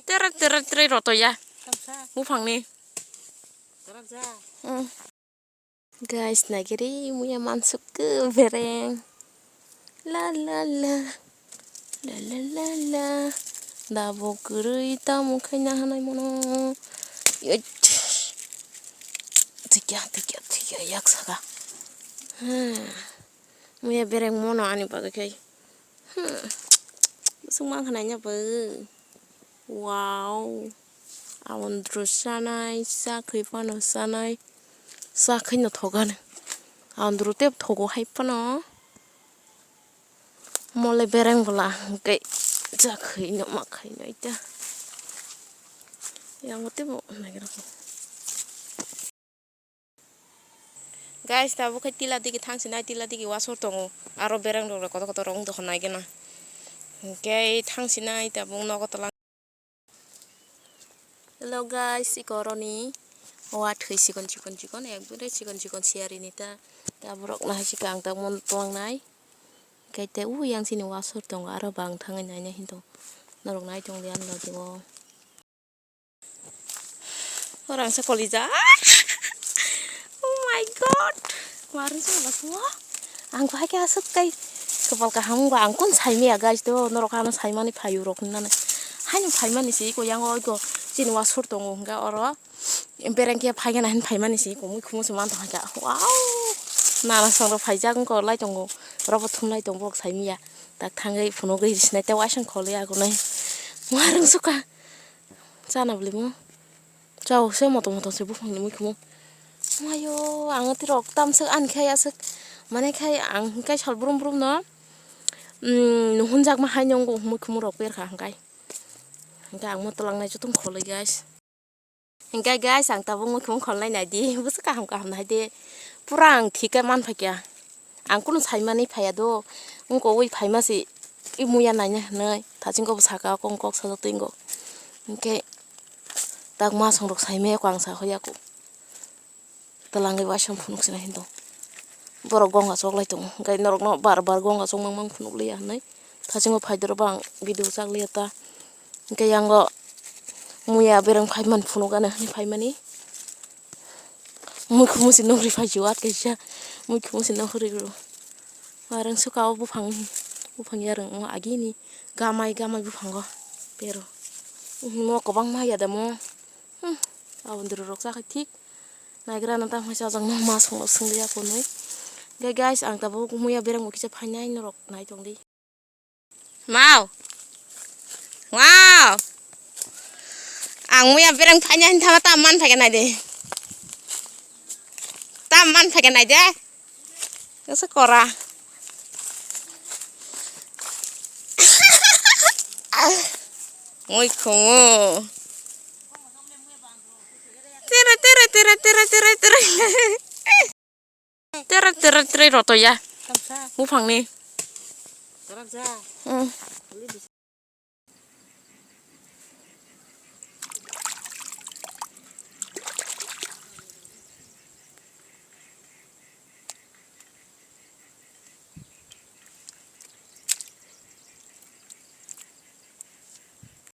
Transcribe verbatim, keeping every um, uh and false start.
Tere tere tere roto ya. Buphangni. Hmm. Guys, nagiri muya mansuk ke bereng. La la la. La la la la. Dabo kwrwi tamo khaina hanai mono. Yoit. Thikya, thikya, thikya, yak saka. Hmm. Muya bereng mono ani bagwi khai. Hmm. Bwswk mankha naina bo. Wow. Awandru sanai, sakhwi phano sanai. Sakhwi no thogani. Awandru tep thogo hai phano. Mole bereng bwla hwnkhe chakhwi no makhai no ita. Yang tebo nagira. Guys, tabuk khe tila digi thangsinai, tila digi wasor tongo. Aro bereng rok kotor kotor rok wng tongkha naigena. Hwnkhe thangsinai tabuk nogo tola. Hello guys, iko oroni wa thwi chikon chikon chikon, ekbare chikon chikon siyari ni ta. Ta borok nahai sika ang ta mon tong nai. Kete u yang sini wasor tongo, aro bang thangwi naina hinto. Norok nai tong lian lodi o. Orang sa kolija. Oh my god. Warung sa lasu. Ang ko hake asuk kai. Kepal kaham ba ang kun sai mia guys do. Norok ano sai mani phayu rok nana. Haino phai mani si ko yang oi ko. Chini wasor tongo hingga oro. Bereng ke phai gana hin phai mani si ko mui khumu se man tong hake. Wow. Nana song ro phai jak ko lai tongo. Robo thum lai tongo bok sai mia. Tak thangai phuno gri sinai te waisang kholi ago nai. Warung suka. Chana bwlwi mo. Chao se moto moto se buphang ni mui khumo. Mayo, ang twi rok tam sek ani khai asek. Mane khai ang kai sal brum brum no. Mm, nuhun jak ma hai nongo mui khumo rok per kha hwnkhe. Hwnkhe ang mo twlang nai joto kholi guys. Hwnkhe guys, ang tabuk mui khumo khol nai nai di. Bwswk kaham kaham nai di. Pura ang thik khe man phai kha. Ang kunu sai mani phaiya do, wngkha ui phaima se i muya naina hinwi thachingko bo saka, kok kok sajak twi wngkha. Hinkhe tak masong rok sai maya kho ang sa hoya kho. Twlangwi waisam phunuk sina hinto. Borok gonga chok lai tongo, hinkhe norokno bar bar gonga chok mang mang phunuk liya hinwi thachingo phai doro bo ang video chak liya ta. Hinkhe yango muya bereng phai man phunuk gana hinwi phai mani. Mui khumu se nugri phai si o, at kaisa mui khumu se nugri ro. Warung suka o buphang, buphang yarung o agini gamai gamai buphango pero. Mo kwbangma ya da mo. Hmm, aboni rok chakhai thik. Naigra no tamo chajak no ma songno songya konwi. Ge guys, ang tabuk muya bereng bo kisa phainai norok nai tongdi. Mau. Wow. Ang muya bereng phainai hinthama tam man phaikhe nai de. Tam man phaikhe nai de. Kasa kora. Mui khumu. Tere tere tere tere tere tere. Tere tere tere roto ya. Buphangni. Hmm.